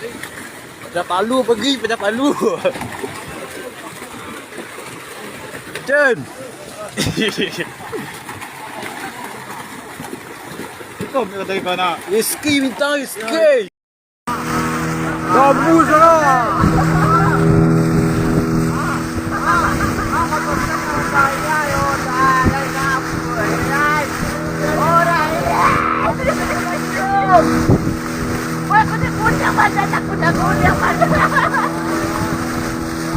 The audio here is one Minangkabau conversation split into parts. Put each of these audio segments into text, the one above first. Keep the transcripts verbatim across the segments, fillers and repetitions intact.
Pecah palu pergi, pecah palu. Cen. Kau minta dari mana? Rizki minta Rizki. Kamu salah. Wah, aku ni kunyang badan, aku dah kunyang badan.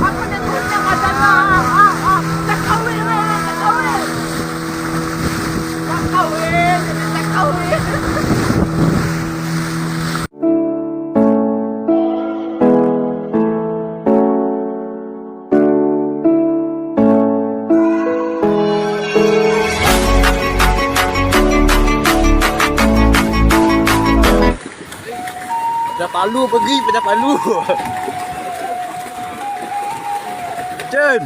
Aku ni kunyang badan lah. Ah, ah, ah. Takawin lah, takawin. Takawin, jadi takawin. Pecah palu pergi, pecah palu. Cen.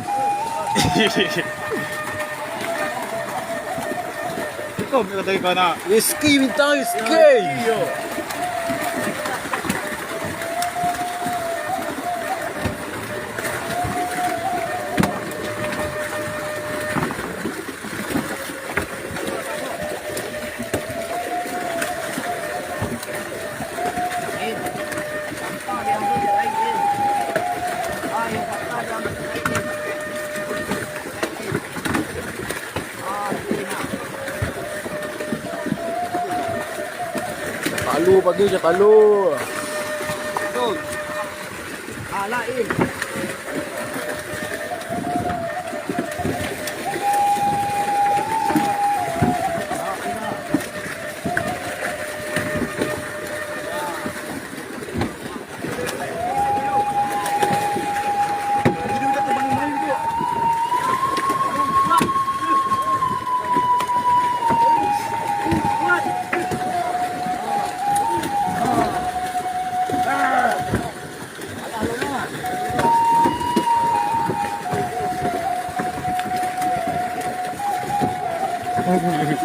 Kau minta dari mana? Rizki minta Rizki. Palu pagi je palu. Betul. Ah, lain.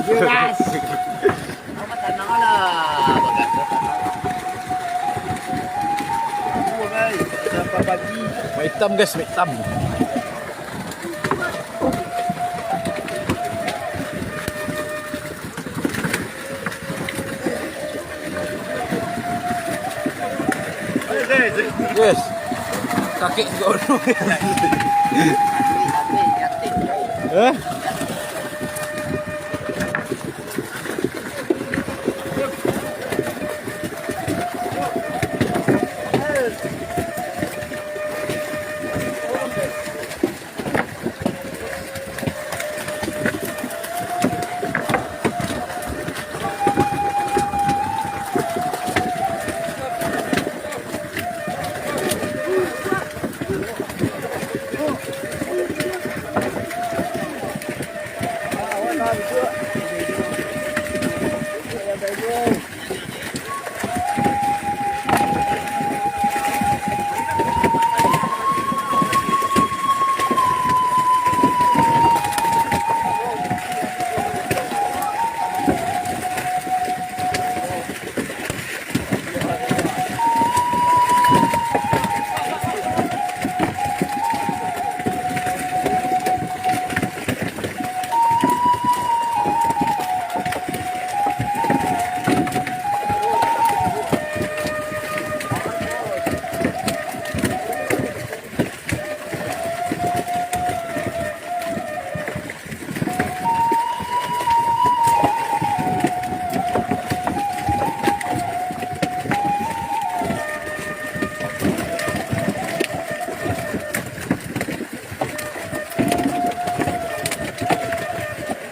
Bebas. Apa tanah lah, bagas tanah. Aduh, guys, sampai pagi. Mak hitam, guys, mak hitam. Yes. Kakek juga ono. Eh?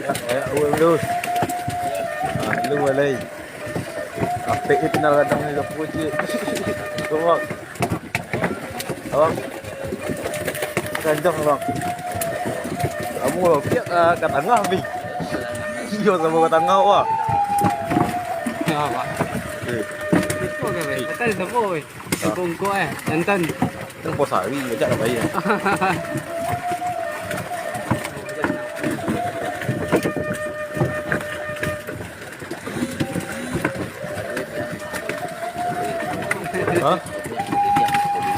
Ya, banyak urang tu. Ah, lu alai. Kapek ni kenal kadang ni dapur cik. Abang. Abang. Ganjang, Abang. Kamu, Abang, piak ka, ka tangah, Bing. Iyo, samo ka tangah, wah. Ya, Pak. Eh. Itu kan, Pak. Kata di tempat, weh. Tempat ungkuk, eh. Jantan. Tempat sari, banyak lah bayar. Ha?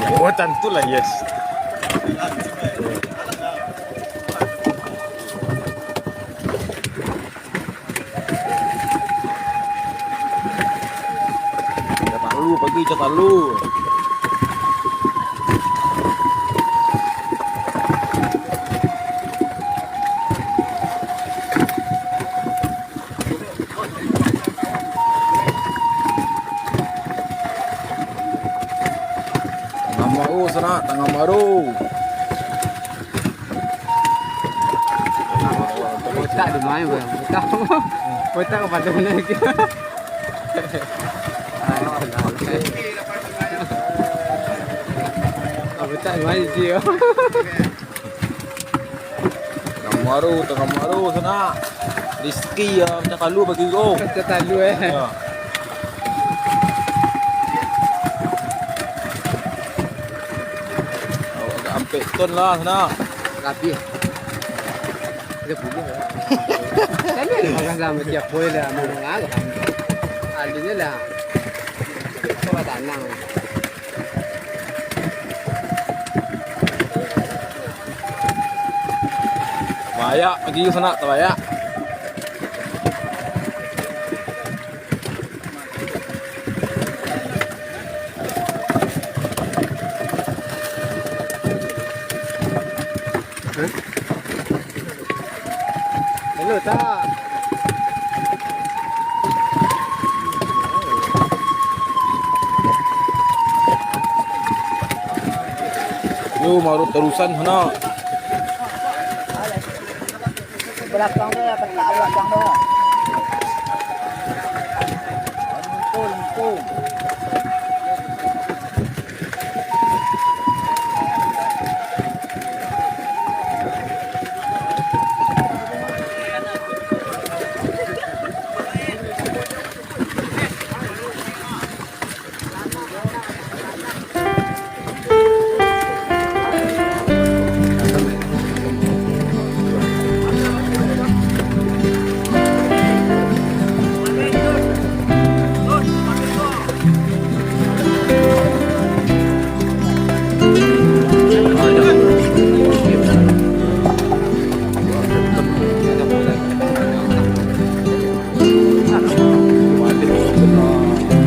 Oh, tantulah, yes. Catalu, pagi catalu. Tangah maru, sanak, tangah maru. Botak di main, bang. Botak. Botak ka patah lagi. Botak di main, Ji. Tangah maru, tangah maru, sanak. Rizki, yo, macam kalu bagi ko. Macam kalu, eh. Yo. Awak agak ampek ton lah, sanak. Labiah. Tiga puluh lah. Kan dia makan sama tiap poin lah, mau mengaruh. Alihnya lah. Coba tanang. Bayak, pagi sanak tabayak. Hello, tak. Yo, maru tarusan sanak. Belakang tu lah, petak belakang tu lah. Lumpur, lumpur.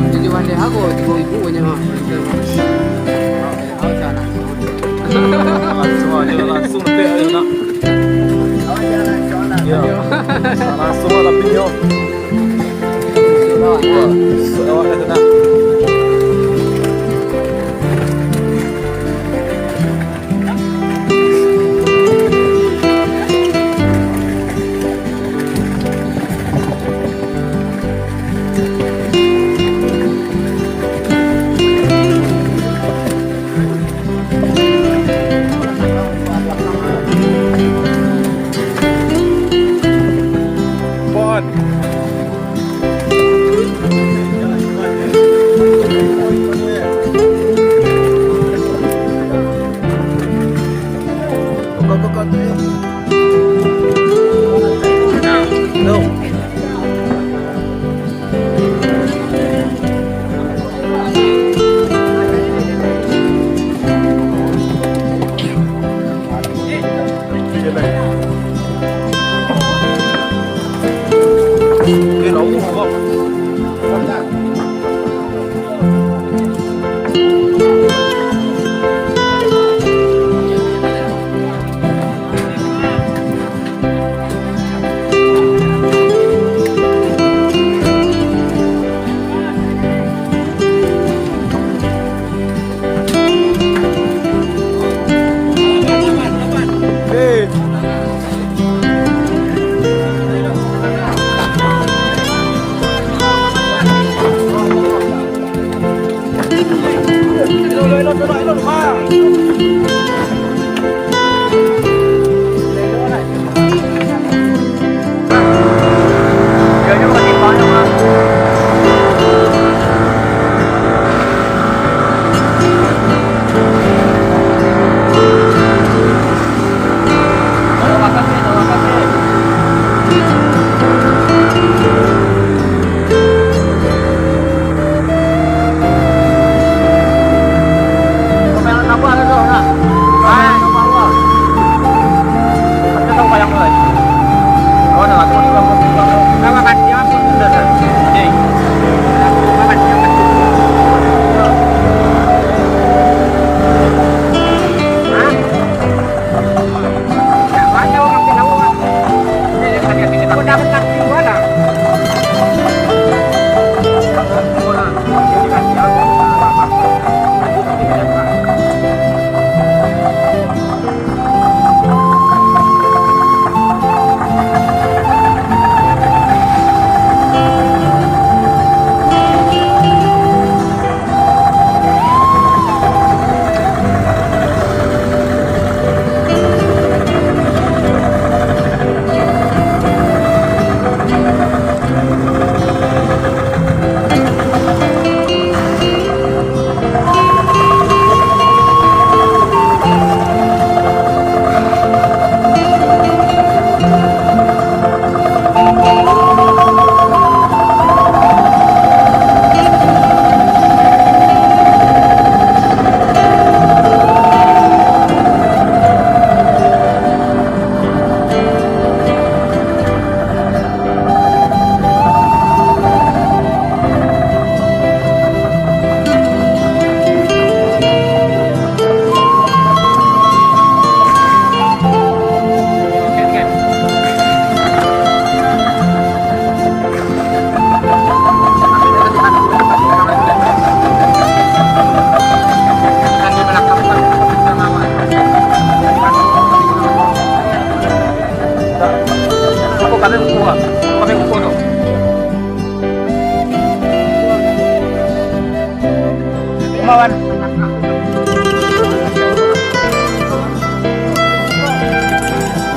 Jadi, wandeh aku tiga ribu banyak, ha. Langsung aja, langsung petik aja, nak. Ya. Langsung lah, tapi yo. Awak dah tenang.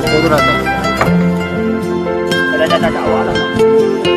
Lupo tu datang. Ada-ada awak lah.